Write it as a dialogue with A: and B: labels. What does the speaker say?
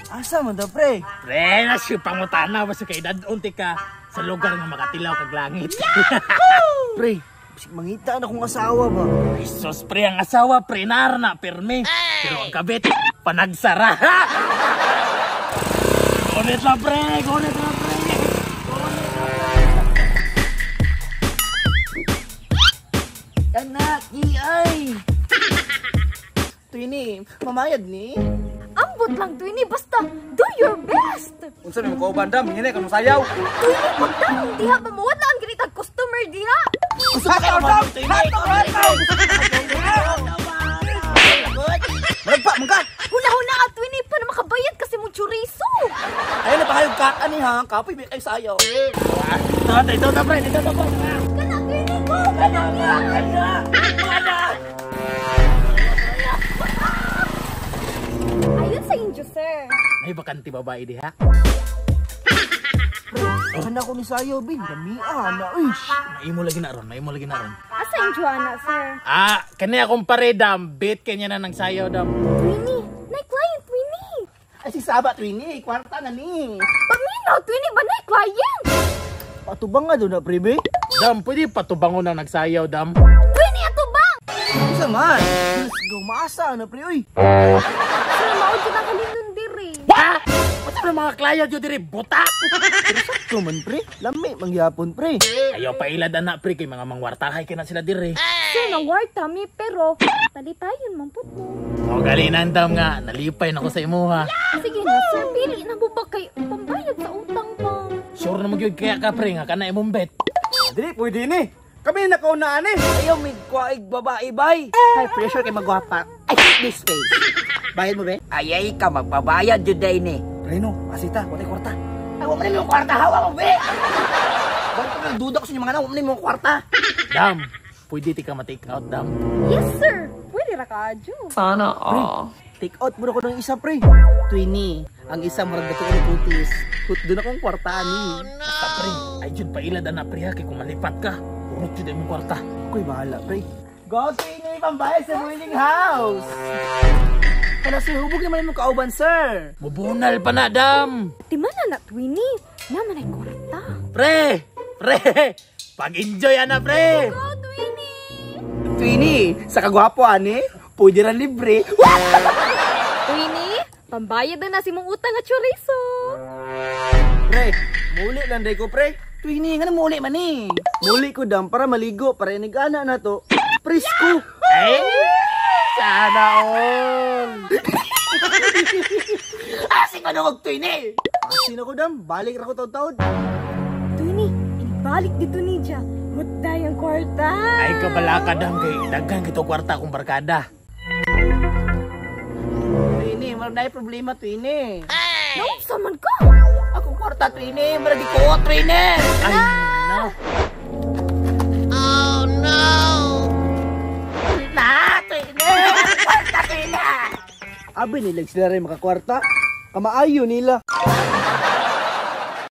A: Asa man ta, pre?
B: Pre, nasi pangutana basta kay dad-on ti ka sa lugar nga makatilaw kag langit.
A: Pre, bisig mangita na kong asawa ba?
B: Jesus, pre, ang asawa pre nar na pirmi. Pero ang kabit panagsara. Gunit lang, pre, gunit lang, pre.
A: Anak, ay. Twini, mamayad ni.
C: Ambot lang, Twini, basta do your best.
D: Unsa ni mo kauban, dam? Hinay ka mo sayaw.
C: Twini, pagdamong diha ba mo wala ang ganitag customer diha.
D: Hataw, dam! Hataw, hataw! Maragpa, man ka!
C: Huna-huna ka, Twini, para makabayad kasi mo chorizo.
A: Ayun na pa kayo kat ani ha, kapoy ba kayo sayaw.
B: Ito, ito, ito, pre, ito, ito, pre.
C: Kana, Twini, go! Kana, Twini! Ayun sa inyo, sir.
B: Ay, bakante babae diha.
A: Kana ko ni sayaw bin, lamia na uy.
B: Maimo lagi na ron, maimo lagi na ron.
C: Asa inyo, ana, sir?
B: Ah, kani akong pare dam, bit kanya na ng sayaw dam.
C: Twini, nay client, Twini.
A: Ay si Saba Twini, kwarta na ni.
C: Paminaw, Twini, ba nay client?
A: Patubang nga do na pre be.
B: Dam, pwede patubango na nagsayaw dam.
C: Twini, ato ba?
A: Unsa man? Let's go maasa na pre uy.
C: Sir, maod yun ang kalinon diri.
B: Wa! Unsa man mga client yo diri buta?
A: Pero sakto man pre, lami mangyapon pre.
B: Ayaw pa ilad ana pre kay mga mangwartahay kay na sila diri.
C: Sir, nangwarta mi, pero palipayon man pud mo.
B: O galinan dam nga, nalipay na ko sa imuha.
C: Sige na, sir, pili na mo ba kay pambayad sa utang pa?
B: Sure na magyud kaya ka pre nga kana imong bet.
D: Dili, pwede ni. Kami na nakaunaan eh.
E: Ayaw mig kwaig babae bay.
A: High pressure kay magwapa. I hate this face. Bayad mo be?
E: Ayay ka magbabayad jud day ni.
D: Reno, asita, watay kwarta.
A: Ay, wala mo kwarta, hawa mo be. Bakit ka nagduda ko sa inyo mga anak, wala mo kwarta.
B: Dam, pwede ti ka ma-take out dam.
C: Yes, sir. Pwede ra ka, adyo.
F: Sana all.
A: Take out mo na ko ng isa pre. Twini, ang isa murag dato ng putis. Hut doon akong kwarta ani.
B: Basta pre, ay jud pa ilad ana pre ha kay kung malipat ka, urot jud imong kwarta.
A: Ako'y bahala pre. Go Twini, pambayad sa boiling house. Kana sir, hubog naman mo kauban sir.
B: Mubunal pa na dam.
C: Di man na na, Twini. Naman ay kwarta.
B: Pre, pre, pag-enjoy ana pre.
C: Go, Twini!
A: Twini, sa kagwapo ani, pwede ra libre.
C: Twini, pambayad na na si mong utang at chorizo.
A: Pre, muli lang day ko pre. Twini, nga na muli man ni. Muli ko dam para maligo, para inigana na to. Presko.
B: Ay, sana all.
A: Asing ko nung Twini. Asin ako dam, balik ra ko taud-taud.
C: Twini, inibalik dito niya. Mutday ang kwarta.
B: Ay kabala ka dam kay daghan kito kwarta akong barkada.
A: Twini, meron na problema Twini.
C: Naunsa man ka?
A: Akong kwarta Twini, maragi ko Twini.
B: Ay, no.
A: Na, Twini! Kwarta Twini! Abi nila sila rin makakwarta. Kamaayo nila.